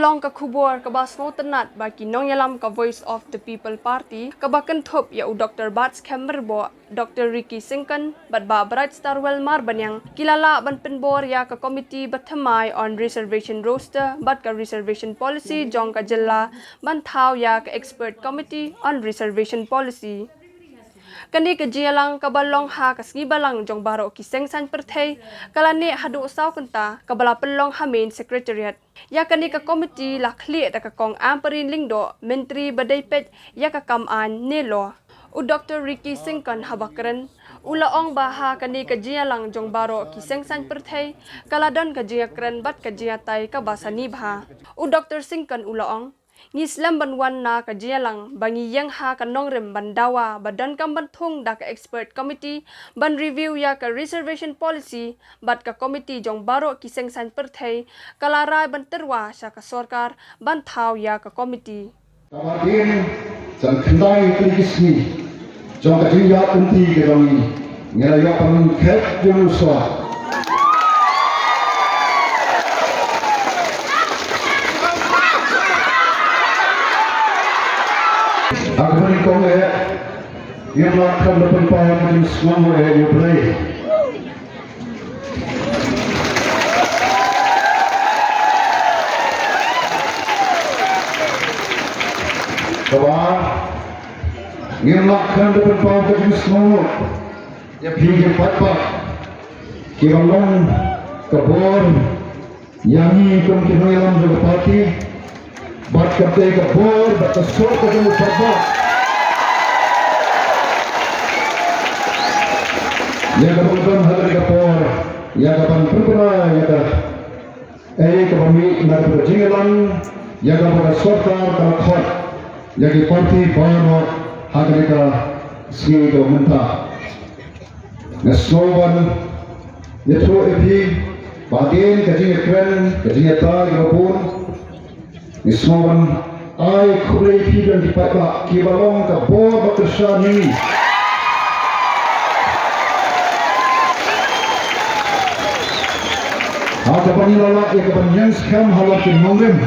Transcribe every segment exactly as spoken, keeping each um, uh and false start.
Tang ka khubor kaba sngewtynnat ba ki nongïalam ka Voice of the People Party, kaba kynthup ïa u Doktor Batskhem Myrboh, Doktor Ricky Syngkon bad Bah Brightstarwell Marbaniang, ki la lah ban pynbor ïa ka Committee bathymmai on Reservation Roster bad ka Reservation Policy jong ka jylla ban thaw ïa ka Expert Committee on Reservation Policy. Kane ka jingïalang kaba long ha ka sngi balang jong baroh ki seng saiñ pyrthei, ka la neh haduh saw kynta, kaba la pynlong ha Main Secretariat. Ïa kane ka komiti la khlieh da ka Kong Ampareen Lyngdoh, Myntri ba dei peit ïa ka kam aiñ ne law. U Doktor Ricky Syngkon haba kren, u la ong ba ha kane ka jingïalang jong baroh ki seng saiñ pyrthei, ka la don ka jingïakren bad ka jingïatai kaba sani bha. U Doktor Syngkon u la ong, ngi slem ban wan na ka jingïalang ba ngi ïeng ha ka nongrim ban dawa ba donkam ban thung da ka Expert Committee ban review ïa ka Reservation Policy, bad ka komiti jong baroh ki seng saiñ pyrthei ka la rai ban tyrwa sha ka sorkar ban thaw ïa ka komiti. Kaba dien, jan khyndai tylli ki sngi jong ka jingïaid lynti ka jong ngi, ngi la ïoh ban khet ïa u swa. Ha kaba nyngkong eh, ngim lah khlem da pynpaw ka jingsngewnguh ïa U Blei. Kaba ar, ngim lah khlem da pynpaw ka jingsngewnguh ïa phi ki paidbah kiba long ka bor ïa ngi kum ki nongïalam jong ka party, bad kata ka bor bad ka suk ka jong u paidbah ïa kaba ngi don ha kane ka por, ïa kaban pynbna ïa ka, eh, kaba mih na ka jingïalang ïa kaba ka sorkar ka la khot ïa ki party baroh ha kane ka sngi ka mynta. Nga sngew ban ïathuh ïa phi ba hadien ka jingïakren, ka jingïatai kaba bun, nga sngew ban ai khublei ïa phi don ki paidbah kiba long ka bor ba kyrshan ïa ngi. Ha kaba ngi la lah ïa kaban ïeng skhem halor ki nongrim,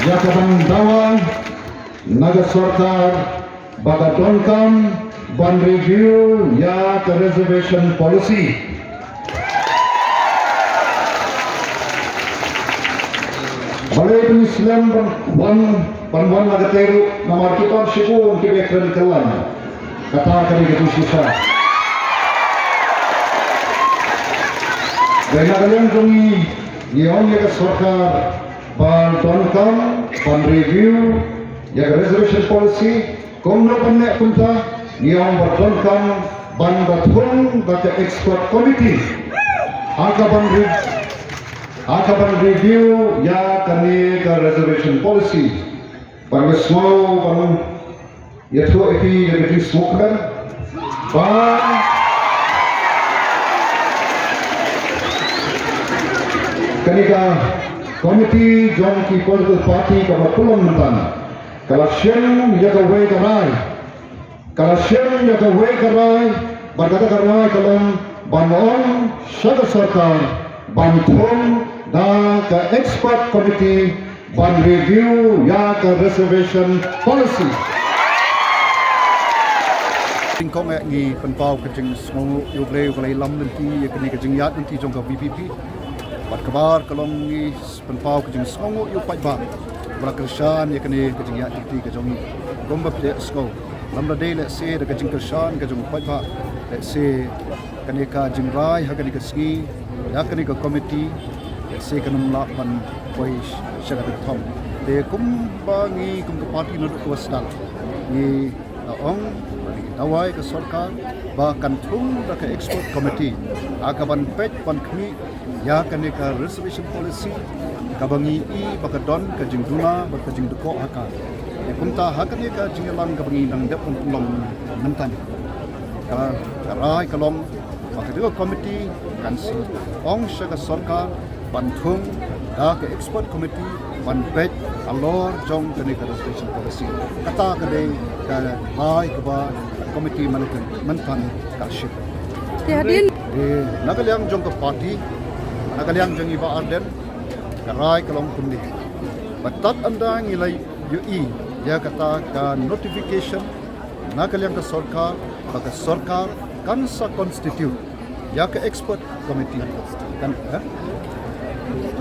ïa kaban dawa na ka sorkar ba ka donkam ban review ïa ka reservation policy. Balei ba ngi slem ban wan, ban wan na katei ruh, namar ki don shibun kiba kren kyllaiñ. Kata ka dei ka jingshisha. Dei na ka liang jong ngi, ngi ong ïa ka sorkar ba donkam ban review ïa ka reservation policy, kumno ban leh kumta, ngi ong ba donkam ban da thung da ka expert committee ha kaban re-, ha kaban review ïa kane ka reservation policy. Bad nga sngew ban ïathuh ïa phi da ka jingsngewkmen ba kane ka komiti jong ki political party kaba pynlong mynta ka la shim ïa kawei ka rai, ka la shim ïa kawei ka rai, bad kata ka rai ka long ban ong sha ka sorkar ban thung da ka expert committee ban review ïa ka reservation policy. Nyngkong eh ngi pynpaw ka jingsngewnguh ïa U Blei uba la ïalam lynti ïa kane ka jingïaid lynti jong ka V P P. Bad kaba ar ka long ngi pynpaw ka jingsngewnguh ïa u paidbah uba la kyrshan ïa kane ka jingïaid lynti ka jong ngi. Kumba phi la sngew, lada dei lehse da ka jingkyrshan ka jong u paidbah, lehse kane ka jingrai ha kane ka sngi ïa kane ka komiti, lehse kan ym lah ban poi sha ka thong. Te kumba ngi kum ka party naduh kaba sdang ngi la ong, ngi dawa ïa ka sorkar ba kan thung da ka expert committee ha kaban peit ban khmih ïa kane ka reservation policy kaba ngi i ba ka don ka jingduna bad ka jingdkoh ha ka. Te kumta ha kane ka jingïalang kaba ngi dang dep ban pynlong mynta, ka, ka rai ka long ba ka dei ka komiti kan sa ong sha ka sorkar ban thung da ka expert committee ban peit halor jong kane ka reservation policy. Kata ka dei ka rai kaba ka komiti mynta, mynta ka shim. Te hadien, eh, na ka liang jong ka party, Na ka liang jong i Bah Ardent, ka rai ka long kumne. Ba tad ynda ngi la ïohi ïa kata ka notification na ka liang ka sorkar, ba ka sorkar kan sa constitute ïa ka expert committee, kan, eh?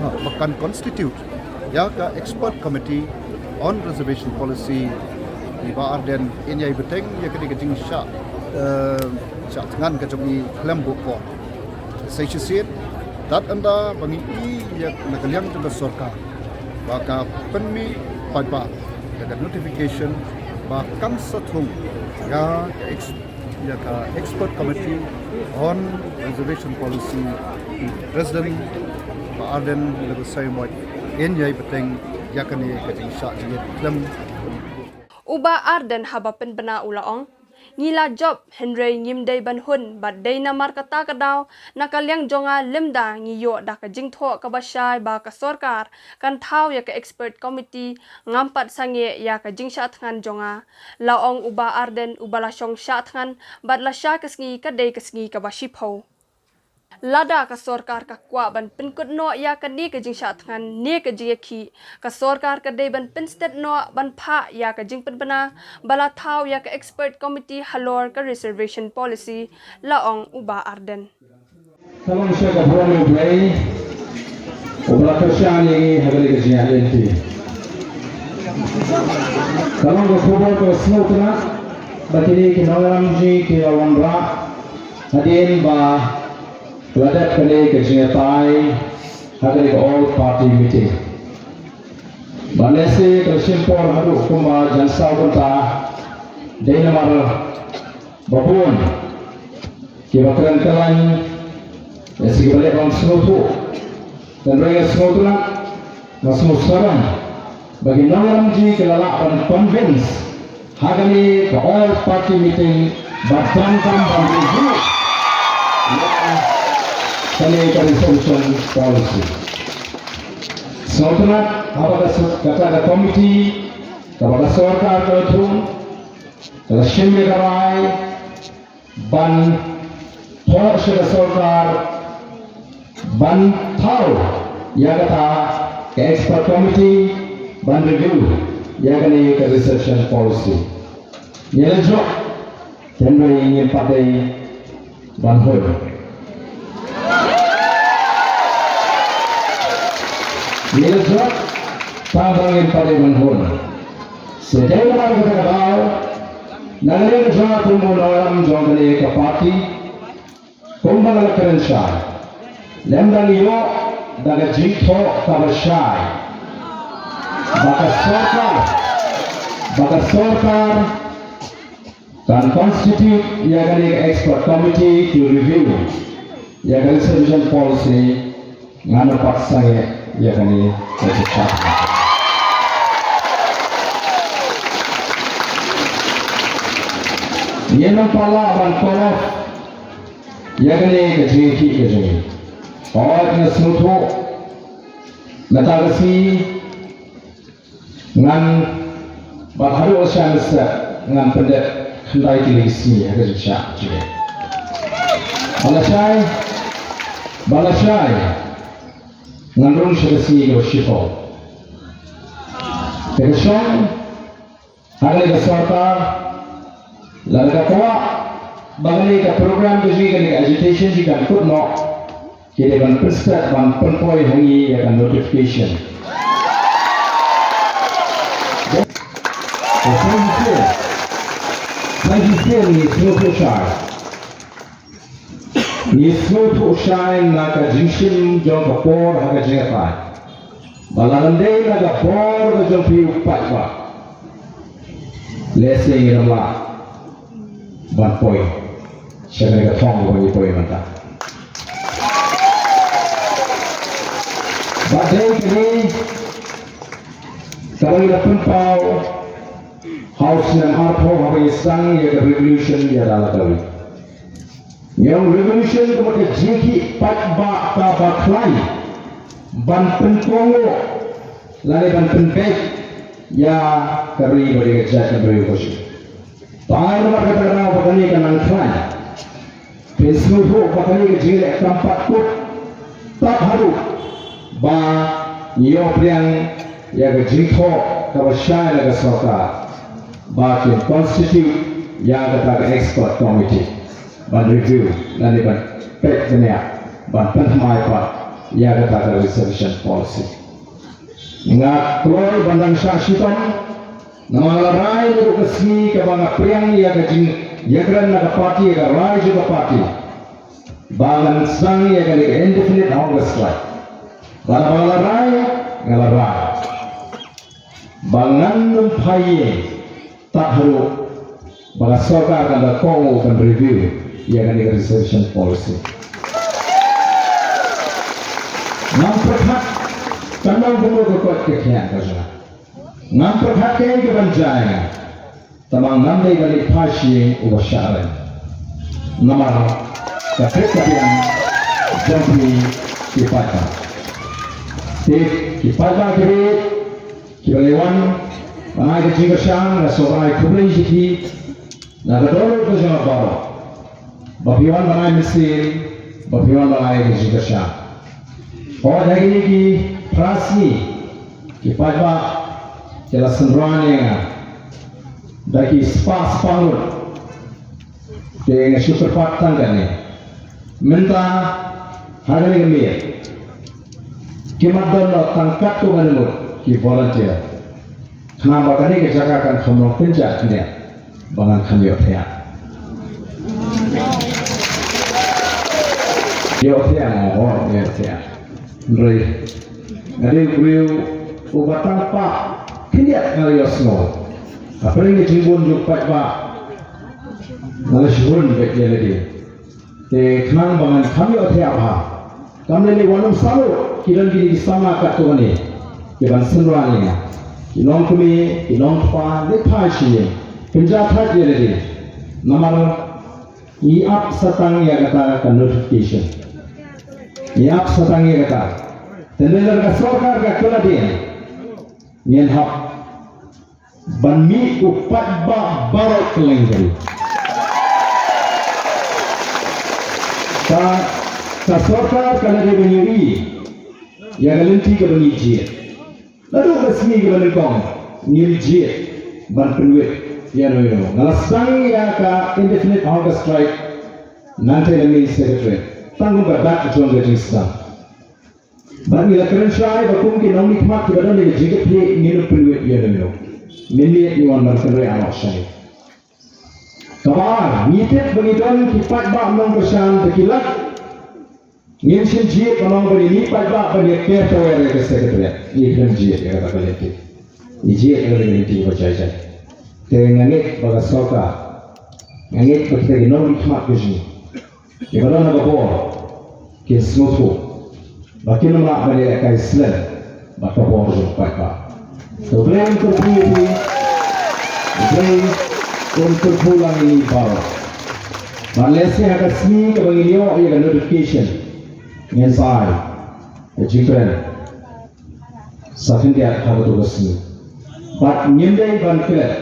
Ha, ba kan constitute ïa ka expert committee on reservation policy. I Bah Ardent in ïai bteng ïa ka dei ka jingshah, eh, shah thngan ka jong i khlem buh por. Sa shisien, tad ynda ba ngi i ïa na ka liang jong ka sorkar ba ka pynmih paidbah ïa ka notification ba kan sa thung ïa ka ex-, ïa ka expert committee on reservation policy, President Bah Ardent Lasingmoit in ïai bteng ïa kane ka jingshah jingit khlem. U Bah Ardent haba pynbna u la ong, ngi la jop hynrei ngim dei ban hun bad dei namar kata ka daw na ka liang jong nga lymda ngi ïoh da ka jingthoh kaba shai ba ka sorkar kan thaw ïa ka expert committee, ngam pat sangeh ïa ka jingshah thngan jong nga, la ong u Bah Ardent uba la shong shah thngan bad la shah ka sngi ka dei ka sngi kaba shiphew. Lada ka sorkar ka kwah ban pynkut noh ïa kane ka jingshah thngan ne ka jingïakhih, ka sorkar ka dei ban pynstet noh ban phah ïa ka jingpynbna ba la thaw ïa ka expert committee halor ka reservation policy, la ong u Bah Ardent. Ka long sha ka burom U Blei uba la kyrshan ïa ngi ha kane ka jingïaid lynti. Ka long ka khubor kaba sngewtynnat ba kine ki nongïalam jong ngi ki la wanrah hadien ba la dep kane ka jingïatai ha kane ka all party meeting. Ba lehse ka la shim por haduh kumba jan saw kynta dei namar ba bun kiba kren kyllain, lehse kiba leh bym sngewthuh. Hynrei nga sngewtynnat, nga sngewsarong ba ki nongïalam jong ngi ki la lah ban convince ha kane ka all party meeting ba donkam ban review ïa kane ka reservation policy. Sngewtynnat haba ka s-, kata ka committee kaba ka sorkar ka la thung ka la shim ïa ka rai ban thoh sha ka sorkar ban thaw ïa kata ka expert committee ban review ïa kane ka reservation policy. Ngi la jop, hynrei ngim pat dei ban hun. Ngi la jop, tang ba ngim pat dei ban hun. Sa dei namar kata ka daw, na ka liang jong nga kum u nongïalam jong kane ka party, kumba nga la kren shai, lymda ngi ïoh da ka jingthoh kaba shai ba ka sorkar, ba ka sorkar kan constitute ïa kane ka expert committee to review ïa ka reservation policy, ngan ym pat sangeh ïa kane ka jingshah. Ngin ym pat lah ban call off ïa kane ka jingïakhih ka jong ngi. Hooid, nga sngewthuh mynta ka sngi ngan, bad haduh sha mynstep ngan pyndep khyndai tylli ki sngi ha ka jingshah jingeh. Ba lashai, ba lashai ngan rung sha ka sngi kaba shiphew. Te ka shong ha kane ka sorkar, lada ka kwah ba kane ka program ka jong ngi, kane ka agitation jong ngi kan kut noh, ki dei ban pynstep ban pynpoi ha ngi ïa ka notification. Sa shisien, sa shisien ngi sngewthuh shai. Ngi sngewthuh shai na ka jingshim jong ka por ha ka jingïatai ba lada ym dei na ka bor ka jong phi u paidbah, lehse ngin ym lah ban poi sha kane ka thong kaba ngi poi mynta. Bad dei kane kaba ngi la pynpaw ha u snem arphew haba ngi sdang ïa ka revolution ïa Ralakawit. Ïa u revolution ka mut ka jingïakhih paidbah kaba khlaiñ ban pynkohnguh lane ban pynbeit ïa ka ri bad ïa ka jaitbynriew ka jong ngi. Bad namar kata ka daw ba kane ka nang khlaiñ, phin sngewthuh ba kane ka jingleh kam pat kut. Tad haduh ba ngi ïoh pdiang ïa ka jingthoh kaba shai na ka sorkar ba kin constitute ïa kata ka expert committee ban review lane ban peit bniah ban pynthymmai pat ïa kata ka reservation policy. Nga kloi ban dang shah shitom namar nga la rai naduh ka sngi kaba nga pdiang ïa ka jingïakren na ka party, ïa ka rai jong ka party ba ngan sdang ïa kane ka indefinite hunger strike. Bad ba nga la rai, nga la rai ba ngan nym phai ïing tad haduh ba ka sorkar kan da kohnguh ban review ïa kane ka reservation policy. Ngam pyrkhat kan long kumno ka koit ka khiah ka jong nga. Ngam pyrkhat kaei kaban jia ïa nga. Tangba ngam dei ban leit phai sha ïing uba shah rem. Namar ka trei ka biang jong phi ki paidbah. Te ki paidbah kiba, kiba la wan ban ai ka jingkyrshan, nga sngewbha ai khublei ïa phi na ka dohnud ka jong nga baroh. Ba phi wan ban ai mynsiem, ba phi wan ban ai ka jingkyrshan. Hooid ha kine ki phra sngi ki paidbah ki la synran ïa nga da ki spah spah ngut. Te nga shu kyrpad tang kane. Mynta ha kane ka miet kim don noh tang katto katne ngut ki volunteer. Khnang ba kane ka jaka kan kham long kynja kynja ba ngan kham ïohthiah. Ïohthiah, nga ong ïohthiah. Hynrei nga dei u briew uba tang pat khyndiat nga la ïohsngew. Hapdeng ka jingbun jong u paidbah nga la shu hun beit ïa lade. Te khnang ba ngan kham ïohthiah bha, kam lei lei wat nym sahlok, ki don kine ki samla katto katne kiban synran ïa nga. Ki nongkmie, ki nongkpa, leit phai sha ïing, kynja thait ïa lade. Namar ngi ap sa tang ïa kata ka notification. Ngi ap sa tang ïa kata. Te lada ka sorkar ka kylla dien, ngin hap ban mih u paidbah baroh kylleng ka ri. Ka, ka sorkar ka la dei ban ïohi ïa ka lynti kaba ngi jied. Naduh ka sngi kaba nyngkong ngim jied ban pynwit ïano ïano. Nga la sdang ïa ka indefinite hunger strike nangtei na main secretariat tang kum ka dak jong ka jingsdang. Bad ngi la kren shai ba kum ki nongmihkhmat kiba don ha ka jingkitkhlieh ngin ym pynwit ïano ïano. Mynmiet ngi wan ban kynriah noh shane. Kaba ar, ngi tip ba ngi don ki paidbah nongkyrshan, te ki lak ngin shim jied ban ong ba ngi mih paidbah ban ïa ker tawiar ïa ka secretariat. Ngi khlem jied ïa kata ka lynti. Ngi jied ïa ka lynti ba jai jai. Te nga ngeit ba ka sorkar, nga ngeit ba kita ki nongmihkhmat ka jong ngi kiba don ha ka bor kin sngewthuh ba kin ym lah ban ïalehkai slem bad ka bor jong u paidbah. To U Blei un kyrkhu ïa phi, U Blei un kyrkhu lang ïa ngi baroh. Bad lehse ha ka sngi kaba ngin ïoh ïa ka notification ngin sa ai ka jingkren sa khyndiat ha kato ka sngi. Bad ngim dei ban klet,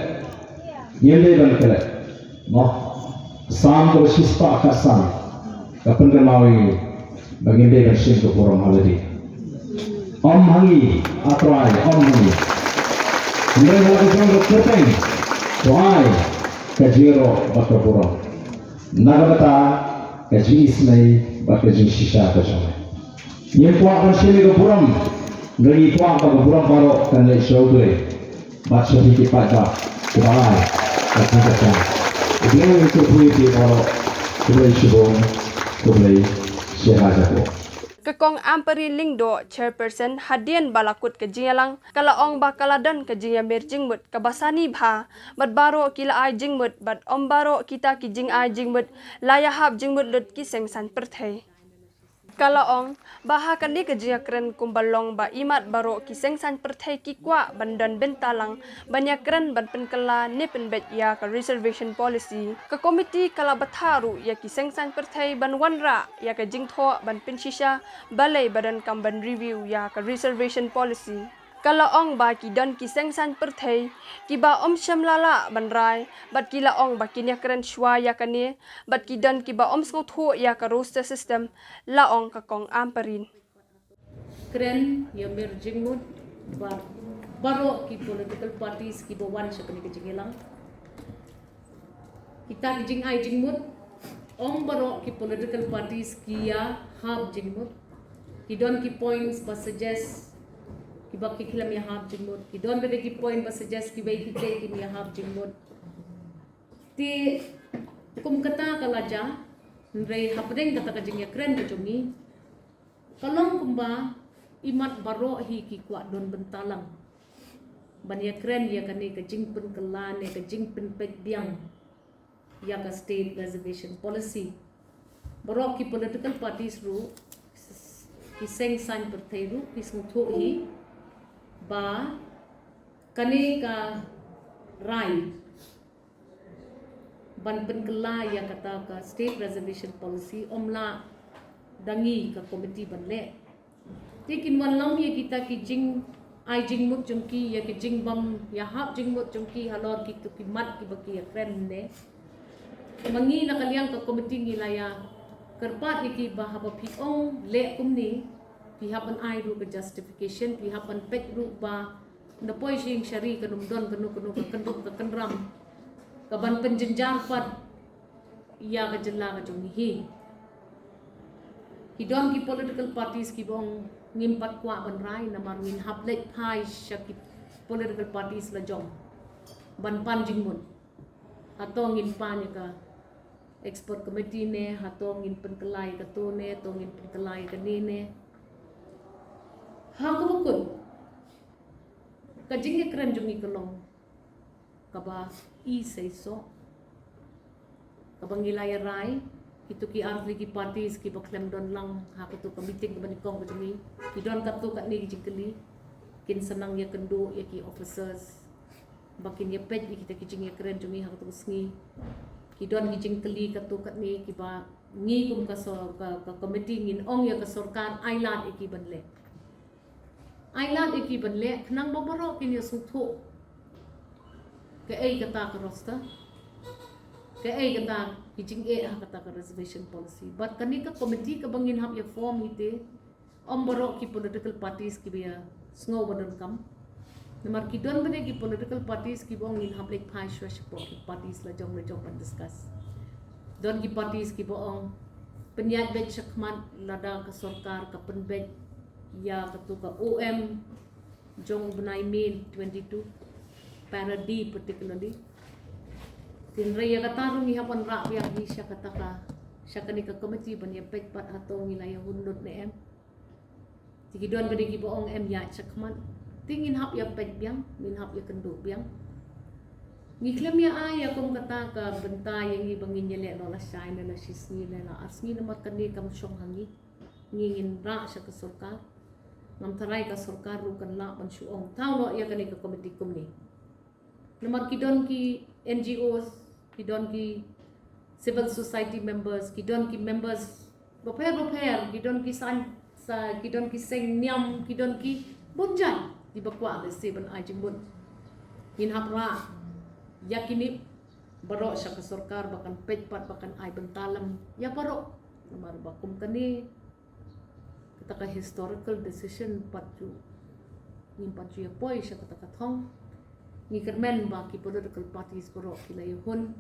ngim dei ban klet. Mo, Salm kaba shispah khatsan ka pynkynmaw ïa ngi ba ngim dei ban shim ka burom ha lade. Ym ha ngi, A Trai, ym ha ngi. Hynrei ha la ka jong ka kyrteng to ai ka jingïaroh bad ka burom na ka bynta ka jingisynei bad ka jingshisha ka jong me. Ngim kwah ban shim ïa ka burom, hynrei ngi kwah ba ka burom baroh kan leit sha U Blei bad sha phi ki paidbah kiba ai ka jingkyrshan. U Blei un kyrkhu ïa phi baroh. Khublei shibun. Khublei shihajar khublei. Ka Kong Ampareen Lyngdoh, Chairperson, hadien ba la kut ka jingïalang, ka la ong ba ka la don ka jingïamir jingmut kaba sani bha bad baroh ki la ai jingmut bad ym baroh kita ki jingai jingmut la ïahap jingmut lut ki seng saiñ pyrthei. Ka la ong ba ha kane ka jingïakren kumba long ba imat baroh ki seng saiñ pyrthei ki kwah ban don bynta lang ban ïakren ban pynkylla ne pynbeit ïa ka reservation policy. Ka komiti ka la bthah ruh ïa ki seng saiñ pyrthei ban wanrah ïa ka jingthoh ban pynshisha balei ba donkam ban review ïa ka reservation policy. Ka la ong ba ki don ki seng saiñ pyrthei kiba ym shym la lah ban rai bad ki la ong ba kin ïakren shuwa ïa kane bad ki don kiba ym sngewthuh ïa ka roster system, la ong ka Kong Ampareen. kren ïa mir jingmut ba baroh ki political parties kiba wan sha kane ka jingïalang. Kita ki jingai jingmut, ong baroh ki political parties ki ïa hap jingmut. Ki don ki points ba suggest kiba ki khlem ïa hap jingmut. Ki don bad ki point ba suggest kiba ki te ki ïa hap jingmut. Te kum kata ka la jia, hynrei hapdeng kata ka jingïakren ka jong ngi, ka long kumba imat baroh hi ki kwah don bynta lang ban ïakren ïa kane ka jingpynkylla ne ka jingpynpeit biang ïa ka state reservation policy. Baroh ki political parties ruh, ki seng saiñ pyrthei ruh ki sngewthuh hi ba kane ka rai ban pynkylla ïa kata ka state reservation policy ym lah da ngi ka committee ban leh. Te kin wan long ïa kita ki jingai jingmut jong ki, ïa ki jingbym ïa hap jingmut jong ki halor kitu ki mat kiba ki ïakren ne. Ma ngi na ka liang ka committee ngi la ïa kyrpad ïa ki ba haba phi ong leh kumne, phi hap ban ai ruh ka justification, phi hap ban peit ruh ba na poi sha ïing sha ri kan ym don kano kano ka kynduk ka kynram ka ban pynjynjar pat ïa ka jylla ka jong ngi hi. Ki don ki political parties kiba ong ngim pat kwah ban rai namar ngin hap leit phai sha ki political parties la jong ban pan jingmut. Hato ngin pan ïa ka expert committee ne, hato ngin pynkylla ïa kato ne, hato ngin pynkylla ïa kane ne. Ha kaba kut ka jingïakren jong ngi ka long kaba i seisoh, kaba ngi la ïa rai, kitu ki artylli ki parties kiba khlem don lang ha katu ka meeting kaba nyngkong ka jong ngi, ki don katto katne ki jingkylli, kin sa nang ïakynduh ïa ki officers ba kin ïa peit ïa kita ki jingïakren jong ngi ha katu ka sngi. Ki don ki jingkylli katto katne kiba ngi kum ka so-, ka, ka committee ngin ong ïa ka sorkar ai lad ïa ki ban leh. Ai lad ïa ki ban leh khnang ba baroh kin ïa sngewthuh kaei kata ka roster, kaei kata ki jingeh ha kata ka reservation policy. Bad kane ka committee kaba ngin hap ïa form hi te, ym baroh ki political parties kiba ïa sngew ba donkam. Namar ki don bad ki political parties kiba ong ngin hap leit phai shuwa shapoh ki parties la jong la jong ban discuss. Don ki parties kiba ong pynïaid beit shakhmat lada ka sorkar ka pynbeit ïa katu ka O M jong u bnai May twenty-two, para D particularly. Hynrei ïa kata ruh ngi hap ban rah biang hi sha kata ka, sha kane ka committee ban ïa peit pat hato ngi la ïa hun lut ne em. Te ki don bad kiba ong em ïaid shakhmat. Te ngin hap ïa peit biang, ngin hap ïa kynduh biang. Ngi khlem ïa ai ïa kum kata ka bynta ïa ngi ba ngin ïa leh noh lashai ne la shisngi ne la arsngi namar kane kam shong ha ngi. Ngi ngin rah sha ka sorkar. Ngam tharai ka sorkar ruh kan lah ban shu ong thaw noh ïa kane ka committee kumne. Namar ki don ki N G Os, ki don ki civil society members, ki don ki members bapher bapher, ki don ki saiñ, sa, ki don ki seng niam, ki don ki bun jait kiba kwah lehse ban ai jingmut. Ngin hap rah ïa kine baroh sha ka sorkar ba kan peit pat ba kan ai bynta lem ïa baroh. Namar ba kum kane kata ka historical decision pat ju, ngim pat ju ïa poi sha kata ka thong. Ngi kyrmen ba ki political parties baroh ki la ïa hun.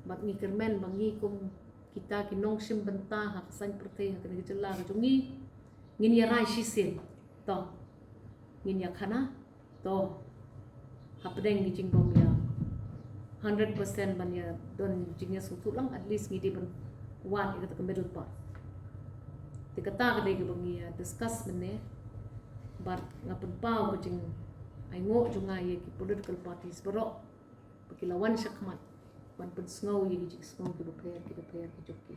Bad ngi kyrmen ba ngi kum kita ki nongshim bynta ha ka saiñ pyrthei ha kane ka jylla ka jong ngi, ngin ïa rai shisien. To ngin ïa khana. To hapdeng ki jingbym ïa hundred percent ban ïa don jingïasngewthuh lang, at least ngi dei ban wad ïa kata ka middle path. Te kata ka dei kaba ngi ïa discuss mynne. Bad nga pynpaw ka jingainguh jong nga ïa ki political parties baroh ba ki la wan shakhmat ban pynsngew ïa ki jingsngew kiba pher kiba pher ki jong ki.